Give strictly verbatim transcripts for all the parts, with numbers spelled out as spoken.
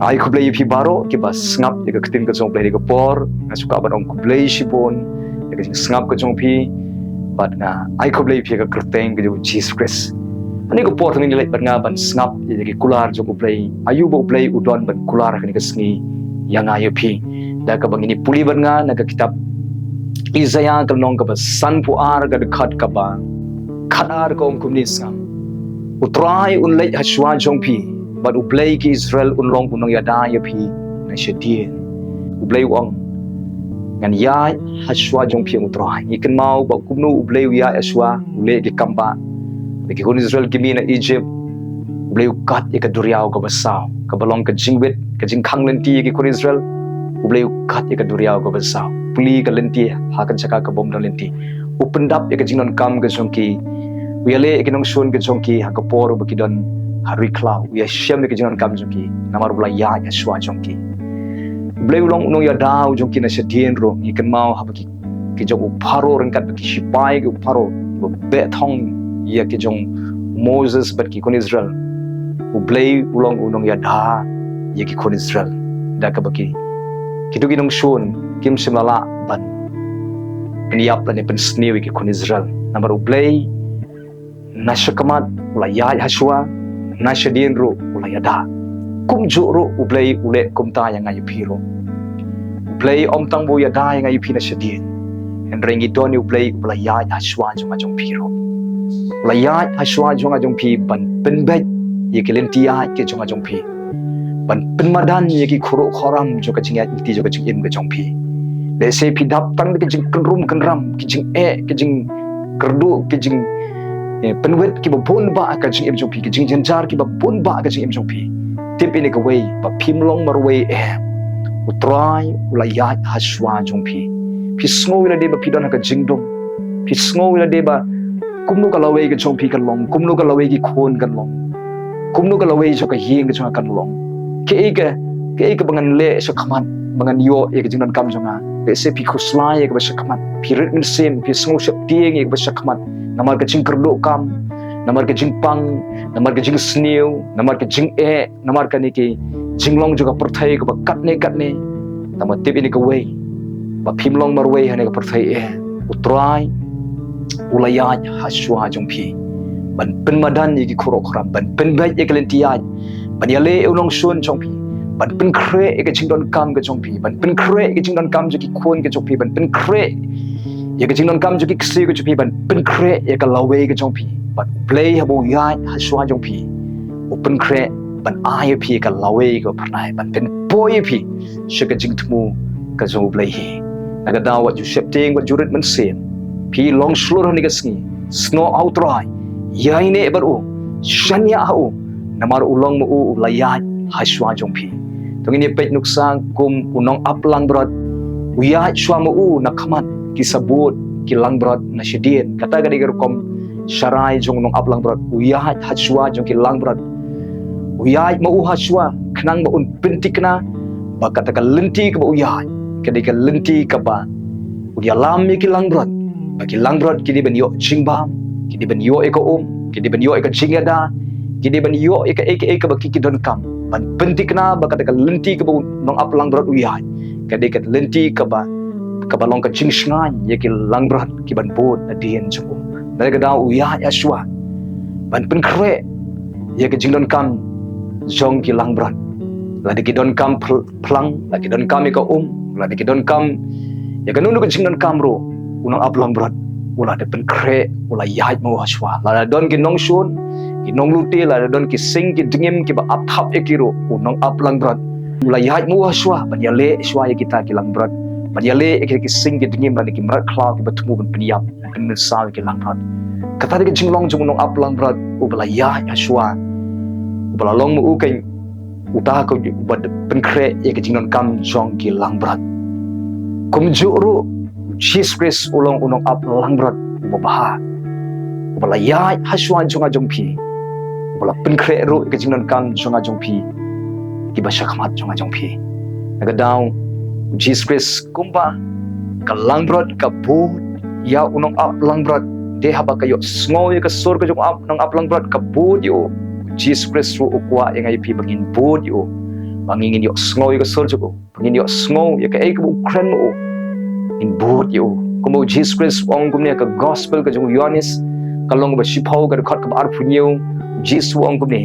Ai khublei ïa phi baroh kiba sngap ïa ka ktien ka jong U Blei ha kane ka por. Nga sngewkwah ban ong khublei shibun ïa ka jingsngap ka jong phi. Bad nga ai khublei ïa phi ha ka kyrteng ka jong U Jisu Khrist. Ha kane ka por ngin ïa leit bad nga ban sngap ïa ki kular jong U Blei. Aïu ba U Blei u don ban kular ha kane ka sngi ïa nga ïa phi. Da kaba ngin ïa pule bad nga na ka kitab Isaïah ka lynnong kaba sanphew ar, ka dkhot kaba khatar, ka ong kumne, sngap: U Trai un leit ha shuwa jong phi, bad U Blei ki Israel un long u nongïada ïa phi na shadien. U Blei u ong, ngan ïaid ha shuwa jong phi, ong U Trai. Ngi kynmaw ba kumno U Blei u ïaid ha shuwa, u leh ki kam ba, ba ki khun Israel ki mih na Egypt. U Blei u kat ïa ka duriaw kaba saw, kaba long ka jingwit, ka jingkhang lynti ïa ki khun Israel. U Blei u kat ïa ka duriaw kaba saw, plie ka lynti ha ka jaka ka bym don lynti. U pyndap ïa ka jingdonkam ka jong ki. U ïaleh ïa ki nongshun ka jong ki ha ka por ba ki don ha ri khlaw. U ïashem ïa ka jingdonkam jong ki. Namar u la ïaid ha shuwa jong ki. U Blei u long u nongïada u jong ki na shadien ruh. Ngi kynmaw haba ki, ki jong u Pharaoh ryngkat bad ki shipai ki u Pharaoh ba beh thong ïa ki jong u Moses bad ki khun Israel. U Blei u long u nongïada ïa ki khun Israel. Da kaba ki, kito ki nongshun kim shym la lah ban pynïap lane pynsniew ïa ki khun Israel. Namar U Blei na shakhmat u la ïaid ha shuwa, na shadien ruh u la ïada. Kumjuh ruh U Blei u leh kumta ïa nga ïa phi ruh. U Blei ym tang ba u ïada ïa nga ïa phi na shadien, hynrei ngi don ïa U Blei uba la ïaid ha shuwa jong nga jong phi ruh. U la ïaid ha shuwa jong nga jong phi ban pynbeit ïa ki lynti ïaid ki jong nga jong phi, ban pynmadan ïa ki khuruh khuram jong ka jingïaid lynti jong ka jingim ka jong phi. Lehse phi dap tang da ki jingkynrum kynram, ki jingeh, ki jingkyrduh, ki jing, eh, pynwit kiba bun bah ha ka jingim jong phi, ki jingjynjar kiba bun bah ha ka jingim jong phi. Tip ïa kane kawei, ba phim long marwei eh. U Trai u la ïaid ha shuwa jong phi. Phi sngew ïa lade ba phi don ha ka jingdum. Phi sngew ïa lade ba kumno ka lawei ka jong phi kan long, kumno ka lawei ki khun kan long, kumno ka lawei jong ka ïing ka jong nga kan long. Kaei ka, kaei kaba ngan leh shakhmat ba ngan ïoh ïa ka jingdonkam jong nga. Lehse phi khuslai ïa kaba shakhmat, phi rit mynsiem, phi sngew sheptieng ïa kaba shakhmat, namar ka jingkyrduh kam, namar ka jingpang, namar ka jingsniew, namar ka jingeh, namar kane ki jinglong jong ka pyrthei kaba katne katne. Tangba tip ïa kane kawei, ba phim long marwei ha kane ka pyrthei eh. U Trai u la ïaid ha shuwa jong phi ban pynmadan ïa ki khuruh khuram, ban pynbeit ïa ki lynti ïaid, ban ïaleh ïa u nongshun jong phi, ban pynkhreh ïa ka jingdonkam ka jong phi, ban pynkhreh ïa ka jingdonkam jong ki khun ka jong phi, ban pynkhreh ïa ka jingdonkam jong ki ksiew ka jong phi, ban pynkhreh ïa ka lawei ka jong phi. Bad U Blei haba u ïaid ha shuwa jong phi, u pynkhreh ban ai ïa phi ka lawei kaba phyrnai, ban pynpoi ïa phi sha ka jingthmu ka jong U Blei hi. Na ka daw wat ju sheptieng, wat ju rit mynsiem. Phi long shlur ha kane ka sngi, snoh ha U Trai, ïaineh bad u, shaniah ha u, namar u long ma u u la ïaid ha shuwa jong phi. To ngin ïa peit nuksa kum u nongap langbrot u ïaid shuwa ma u na khmat ki sabut ki langbrot na shadien. Kata ka dei ka rukom sharai jong u nongap langbrot, u ïaid ha shuwa jong ki langbrot. U ïaid ma u ha shuwa khnang ba un pynthikna ba kata ka lynti kaba u ïaid ka dei ka lynti kaba un ïalam ïa ki langbrot, ba ki langbrot ki dei ban ïoh jingbam, ki dei ban ïoh ïa ka um, ki dei ban ïoh ïa ka jingïada, ki dei ban ïoh ïa kaei kaei kaba ki, ki donkam. Ban pynthikna ba kata ka lynti kaba u nongap langbrot u ïaid ka dei ka lynti kaba, kaba long ka jingshngaiñ ïa ki langbrot kiban bud nadien jong u. Na ka daw u ïaid ha shuwa ban pynkhreh ïa ka jingdonkam jong ki langbrot. Lada ki donkam phl-, phlang, lada ki donkam ïa ka um, lada ki donkam ïa kano kano ka jingdonkam ruh, u nongap langbrot u la dep pynkhreh, u la ïaid ma u ha shuwa. Lada don ki nongshun, ki nonglute, lada don ki sing ki dngiem kiba ap thap ïa ki ruh, u nongap langbrot u la ïaid ma u ha shuwa ban ïaleh shuwa ïa kita ki langbrot, ban ïaleh ïa ki sing ki dngiem lane ki mrad khlaw kiba thmu ban pynïap, ban pynmynsaw ïa ki langbrot. Kata dei ka jinglong jong u nongap langbrot uba la ïaid ha shuwa, uba la long ma u kein uta ka uba pynkhreh ïa ka jingdonkam jong ki langbrot. Kumjuh ruh u Jisu Khrist u long u nongap langbrot uba bha, uba la ïaid ha shuwa jong nga jong phi, uba la pynkhreh ruh ïa ka jingdonkam jong nga jong phi, kiba shakhmat jong nga jong phi. Na ka daw u Jisu Khrist kumba ka langbrot ka bud ïa u nongap langbrot, te haba ka ïohsngew ïa ka sur ka jong u nongap langbrot ka bud ïa u. U Jisu Khrist ruh u kwah ïa nga ïa phi ba ngin bud ïa u. ba ngin ïohsngew ïa ka sur jong u, ba ngin ïohsngew ïa kaei kaba u kren ma u, ngin bud ïa u. Kumba u Jisu Khrist u ong kumne ha ka gospel ka jong u Ïoannis, ka lynnong ba shiphew, ka dkhot kaba arphew hynñiew, u Jisu u ong kumne: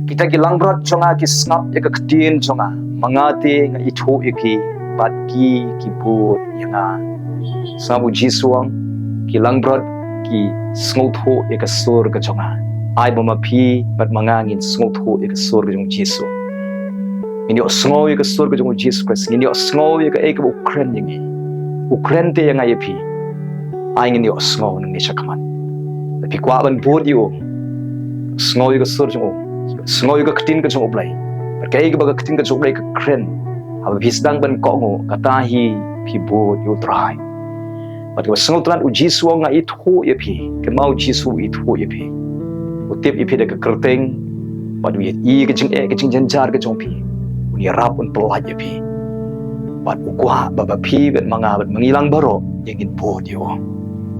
Kita ki langbrot jong nga ki sngap ïa ka ktien jong nga, ma nga te nga ithuh ïa ki, bad ki ki bud ïa nga. Sngap u Jisu u ong, ki langbrot ki sngewthuh ïa ka sur ka jong nga. Ai ba ma phi bad ma nga ngin sngewthuh ïa ka sur ka jong u Jisu. Ngin ïohsngew ïa ka sur ka jong u Jisu Khrist, ngin ïohsngew ïa kaei kaba u kren ïa ngi. U kren te ïa nga ïa phi. Ai ngin ïohsngew nangne shakhmat. Lada phi kwah ban bud ïa u, sngew ïa ka sur jong u, sngew ïa ka ktien ka jong u Blei. Bad kaei kaba ka ktien ka jong u Blei ka kren, haba phi sdang ban kohnguh, kata hi phi bud ïa u Trai. Bad kaba sngewtynnat, u Jisu u ong, nga ithuh ïa phi. Kynmaw, u Jisu u ithuh ïa phi. U tip ïa phi da ka kyrteng, bad u ïohi ka jingeh ka jingjynjar ka jong phi. Un ïarap, un pyllait ïa phi. Bad u kwah ba, ba phi bad ma nga bad ma ngi lang baroh, ïa ngin bud ïa u.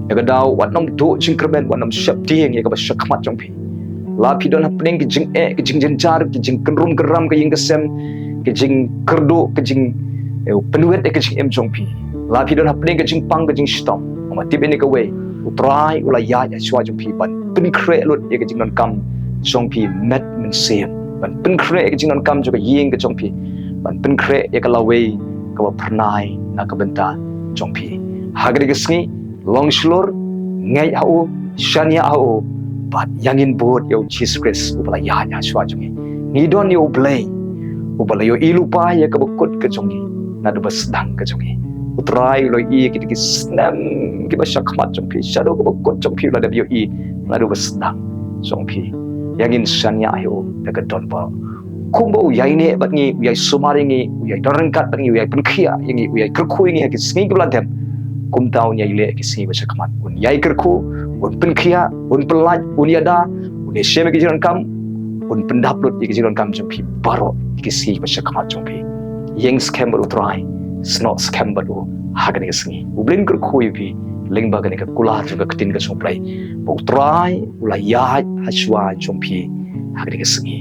Ïa kata, wat nym duh jingkyrmen, wat nym sheptieng ïa kaba shakhmat jong phi. La phi don hapdeng ka jingeh ka jingjynjar, ka jingkynrum kynram ka ïing ka sem, ka jingkyrduh, ka jing, eh, pynwit ïa ka jingim jong phi. La phi don hapdeng ka jingpang ka jingshitom, ma tip ïa kawei, u Trai u la ïaid hashwa jong phi ban pynkhreh lut ïa ka jingdonkam jong phi met mynsiem, ban pynkhreh ïa ka jingdonkam jong ka ïing ka jong phi, ban pynkhreh ïa ka lawei kaba phyrnai na ka bynta jong phi. Ha kane ka sngi, long shlur, ngeit ha u, shaniah ha u, bad ïa ngin bud ïa u Jisu Khrist uba la ïaid hashwa jong ngi. Ngi don ïa u Blei uba la ïohi lypa ïa kaba kut ka jong ngi naduh ba sdang ka jong ngi. U Trai u la ïohi ïa kita ki snem kiba shakhmat jong phi, shaduh kaba kut jong phi u la dep ïohi naduh ba sdang jong phi. Ïa ngin shaniah ha u da ka don baroh. Kumba u ïaineh bad ngi, u ïai sumar ïa ngi, u ïai don ryngkat bad ngi, u ïai pynkhiah ïa ngi, u ïai kyrkhu ïa ngi ha ki sngi kiba la dep, kumta un ïai leh ha ki sngi ba shakhmat. Un ïai kyrkhu, un pynkhiah, un pyllait, un ïada, un ïashem ïa ki jingdonkam, un pyndap lut ïa ki jingdonkam jong phi baroh ha ki sngi ba shakhmat jong phi. Ïeng skhem bad u Trai, snoh skhem bad u ha kane ka sngi. U Blei un kyrkhu ïa phi lyngba kane ka kular jong ka ktien ka jong u Blei, ba u Trai u la ïaid hashwa jong phi ha kane ka sngi.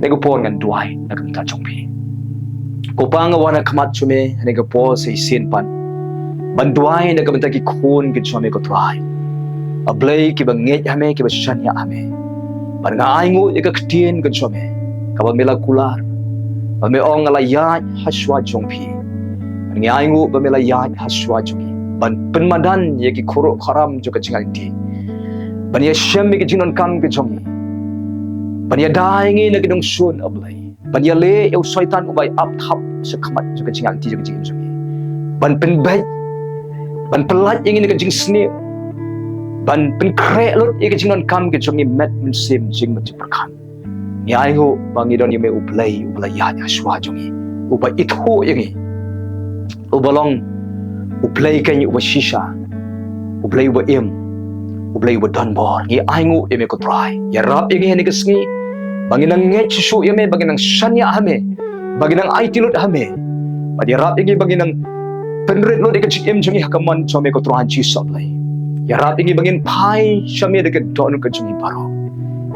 Kane ka por ngan duwai na ka bynta jong phi. Ko Pa, nga wan ha khmat jong me ha kane ka por sa shisien pat ban duwai na ka bynta ki khun ki jong me, ko Trai. A Blei, kiba ngeit ha me, kiba shaniah ha me. Bad nga ainguh ïa ka ktien ka jong me kaba me la kular, ba me ong, nga la ïaid hashwa jong phi. Bad ngi ainguh ba me la ïaid hashwa jong ngi ban pynmadan ïa ki khurup khuram jong ka jingïaid lynti, ban ïashem ïa ki jingdonkam ki jong ngi, ban ïada ïa ngi na ki nongshun, A Blei, ban ïaleh ïa u Soitan uba ap thap shakhmat jong ka jingïaid lynti jong ka jingim jong ngi, ban pynbeit, ban pyllait ïa ngi na ka jingsniew, ban pynkhreh lut ïa ki jingdonkam ki jong ngi met mynsiem, jingmut jingpyrkhat. Ngi ainguh ba ngi don ïa me, U Blei uba la ïaid hashwa jong ngi, uba ithuh ïa ngi, uba long U Blei keiñ uba shisha, U Blei uba im, U Blei uba don bor. Ngi ainguh ïa me, ko Trai. Ïarap ïa ngi ha kane ka sngi ba ngin nang ngeit shuh shuh ïa me, ba ngin nang shaniah ha me, ba ngin nang aiti lut ha me. Bad ïarap ïa ngi ba ngin nang pynrit lut ïa ka jingim jong ngi ha ka mon jong me, ko Trai Jisu, A Blei. Ïarap ïa ngi ba ngin phai sha me da ka dohnud ka jong ngi baroh.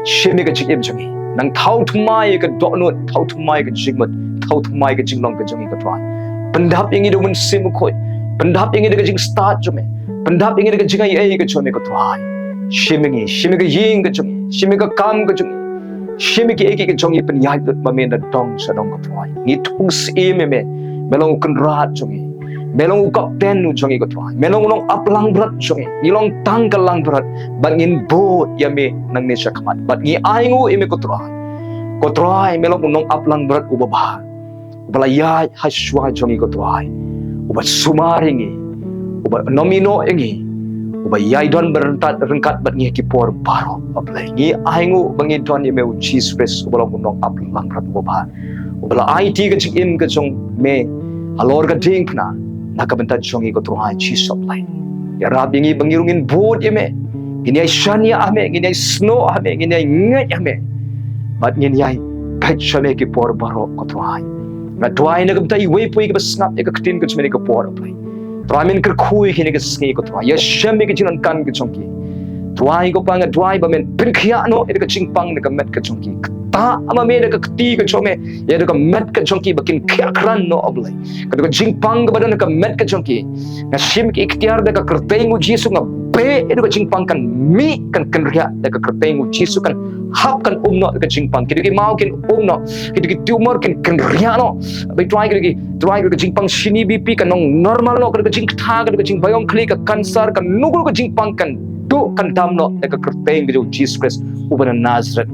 Shim ïa ka jingim jong ngi. Nang thaw thymmai ïa ka dohnud, thaw thymmai ïa ka jingmut, thaw thymmai ïa ka jinglong ka jong ngi, ko Trai. Pyndap ïa ngi da U Mynsiem Bakhuid. Pyndap ïa ngi da ka jingstad jong me. Pyndap ïa ngi da ka jingaiei ka jong me, ko Trai. Shim ïa ngi, shim ïa ka ïing ka jong ngi, shim ïa ka kam ka jong ngi, shim ïa kiei kiei ka jong ngi, pynïaid lut ma me na dong sha dong, ko Trai. Ngi thung syiem ïa me. Me long u kynrad jong ngi. Me long u kapten u jong ngi, ko Trai. Me long u nongaplangbrot jong ngi. Ngi long tang ka langbrot. Bad ngin bud ïa me nangne shakhmat. Bad ngi ainguh ïa me, ko Trai. Ko Trai, me long u nongaplangbrot uba bha, uba la ïaid hashwa jong ngi, ko Trai. Uba sumar ïa ngi, uba nym ïehnoh ïa ngi, uba ïai don ryngkat, ryngkat bad ngi ha ki por baroh, A Blei. Ngi ainguh ba ngi don ïa me, U Jisu Khrist, uba long u nongaplangbrot uba bha, uba la aiti ka jingim ka jong me halor ka diengphna na ka bynta jong ngi, ko Trai Jisu, A Blei. Ïarap ïa ngi ba ngi ruh ngin bud ïa me, ngin ïai shaniah ha me, ngin ïai snoh ha me, ngin ïai ngeit ha me, bad ngin ïai peit sha me ha ki por baroh, ko Trai. Nga duwai na ka bynta iwei pa iwei kiba sngap ïa ka ktien ka jong me ha kane ka por, A Blei. Trai, men kyrkhu ïa ki ha kane ka sngi, ko Trai. Ïashem ïa ka jingdonkam ka jong ki. Trai, ko Pa, nga duwai ba men pynkhiah noh ïa ka jingpang na ka met ka jong ki. Tah ma me da ka kti ka jong me ïa da ka met ka jong ki ba kin khiah krat noh, O Blei. Ka da ka jingpang kaba don ha ka met ka jong ki, nga shim ki iktiar da ka kyrteng u Jisu, nga beh ïa da ka jingpang kan mih, kan kynriah da ka kyrteng u Jisu, kan hap, kan um noh da ka jingpang. Ki da ki maw kin um noh, ki da ki tumor kin kynriah noh. Ba Trai, ki da ki, Trai, ka da ka jingpang shini, B P kan long normal noh, ka da ka jingkta, ka da ka jingbaïong khlieh, ka cancer, kano kano ka jingpang kan duh, kan dam noh da ka kyrteng ka jong u Jisu Khrist uba na Nazareth.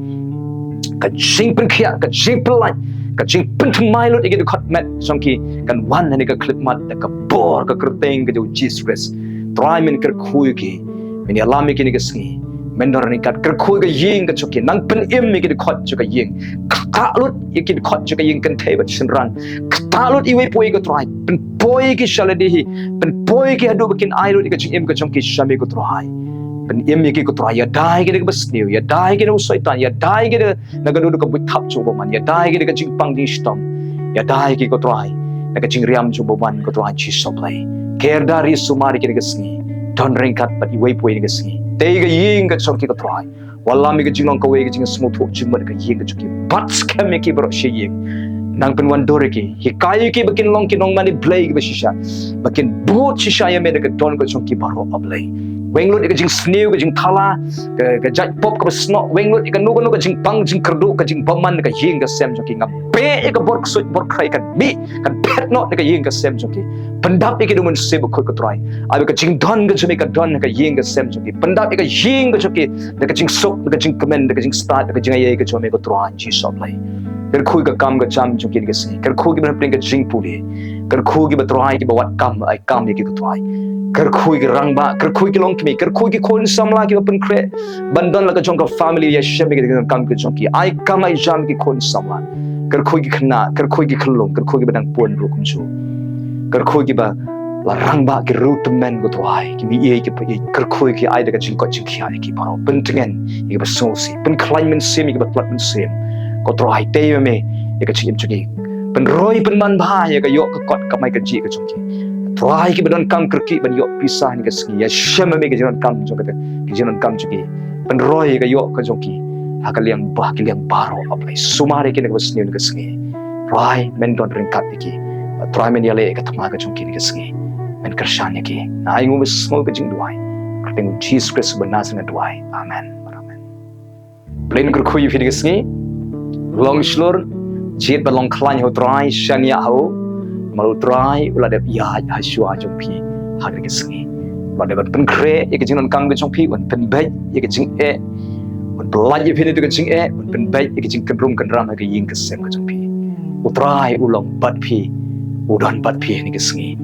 Ka jingpynkhiah, ka jingpynlait, ka jingpynthymmai lut ïa ki dkhot met jong ki kan wan ha kane ka khyllipmat da ka bor ka kyrteng ka jong u Jisu Khrist. Trai, men kyrkhu ïa ki, men ïalam ïa ki ha kane ka sngi. Men don ryngkat, kyrkhu ïa ka ïing ka jong ki, nang pynim ïa ki dkhot jong ka ïing. Ktah lut ïa ki dkhot jong ka ïing kynthei bad shynrang. Ktah lut iwei pa iwei, ko Trai. Pynpoi ïa ki sha lade hi. Pynpoi ïa ki haduh ba kin ai lut ïa ka jingim ka jong ki sha me, ko Trai. Pynim ïa ki, ko Trai. Ïada ïa ki da kaba sniew, ïada ïa ki na u Soitan, ïada ïa ki da na ka dur ka buit thap jong u bymman, ïada ïa ki da ka jingpang jingshitom, ïada ïa ki, ko Trai, na ka jingriam jong u bymman, ko Trai Jisu Blei. Ker da ri sumar ïa ki ha kane ka sngi. Don ryngkat bad iwei pa iwei ha kane ka sngi. Tei ïa ka ïing ka jong ki, ko Trai. Wallam ïa ka jinglong kawei, ka jingsngewthuh jingmut ha ka ïing ka jong ki. Bat skhem ïa ki baroh shi ïing. Nang pynwandur ïa ki. Hikai ïa ki ba kin long ki nongmane Blei kiba shisha, ba kin bud shisha ïa me da ka don ka jong ki baroh, O Blei. Weng lut ïa ka jingsniew, ka jingthala, ka, ka jait pop kaba snoh, weng lut ïa kano kano ka jingpang jingkyrduh, ka jingbymman ha ka ïing ka sem jong ki. Nga beh ïa ka bor ksuid bor khrei, kan mih, kan phet noh na ka ïing ka sem jong ki. Pyndap ïa ki da u Mynsiem Bakhuid, ko Trai. Ai ba ka jingdon ka jong me ka don ha ka ïing ka sem jong ki. Pyndap ïa ka ïing ka jong ki da ka jingsuk, da ka jingkmen, da ka jingstad, da ka jingaiei ka jong me, ko Trai Jisu Blei. Kyrkhu ïa ka kam ka jam jong ki ha kane ka sngi. Kyrkhu ïa ki ba na pdeng ka jingpule. Kyrkhu ïa ki ba Trai, ki ba wad kam, ai kam ïa ki, ko Trai. Kyrkhu ïa ki rangbah, kyrkhu ïa ki longkmie, kyrkhu ïa ki khun samla kiba pynkhreh ban don la ka jong ka family, ïashem ïa ki da ka kam ka jong ki. Ai kam ai jam ïa ki khun samla. Kyrkhu ïa ki khynnah, kyrkhu ïa ki khyllung, kyrkhu ïa ki ba dang pun ruh kumjuh. Kyrkhu ïa ki ba la rangbah, ki riewtymmen, ko Trai, ki mei ïeit, ki peit ïeit, kyrkhu ïa ki, ai da ka jingkoit jingkhiah ïa ki baroh. Pyntngen ïa ki ba sngewsih, pynkhlaiñ mynsiem ïa ki ba tlot mynsiem. Ko Trai, tei ma me ïa ka jingim jong ki. Pynroi pynman bha ïa ka ïoh ka kot kamai kajih ka jong ki. Trai, ki ba donkam kyrkieh ban ïoh pisa ha kane ka sngi, ïashem ma me ka jingdonkam jong ka, ka jingdonkam jong ki. Pynroi ïa ka ïoh ka jong ki ha ka liang ba, ki liang baroh, O Blei. Sumar ïa ki na kaba sniew ha kane ka sngi. Trai, men don ryngkat ïa ki. Trai, men ïaleh ïa ka thma ka jong ki ha kane ka sngi. Men kyrshan ïa ki. Nga ai nguh bad sngew ka jingduwai. Kyrteng u Jisu Khrist uba na Nazareth nga duwai. Amen. Amen. Blei un kyrkhu ïa phi ha kane ka sngi. Long shlur, jied bad long khlaiñ ha u Trai, shaniah ha u. Namar u Trai u la dep ïaid ha shuwa jong phi ha kane ka sngi. U la dep ban pynkhreh ïa ka jingdonkam ka jong phi, un pynbeit ïa ka jingeh. Un pyllait ïa phi na kata ka jingeh, un pynbeit ïa ka jingkynrum kynram ha ka ïing ka sem ka jong phi. U Trai u long bad phi, u don bad phi ha kane ka sngi.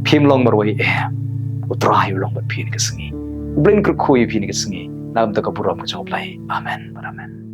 Phim long marwei eh. U Trai u long bad phi ha kane ka sngi. U Blei un kyrkhu ïa phi ha kane ka sngi. Na ka bynta ka burom ka jong u Blei. Amen. Amen.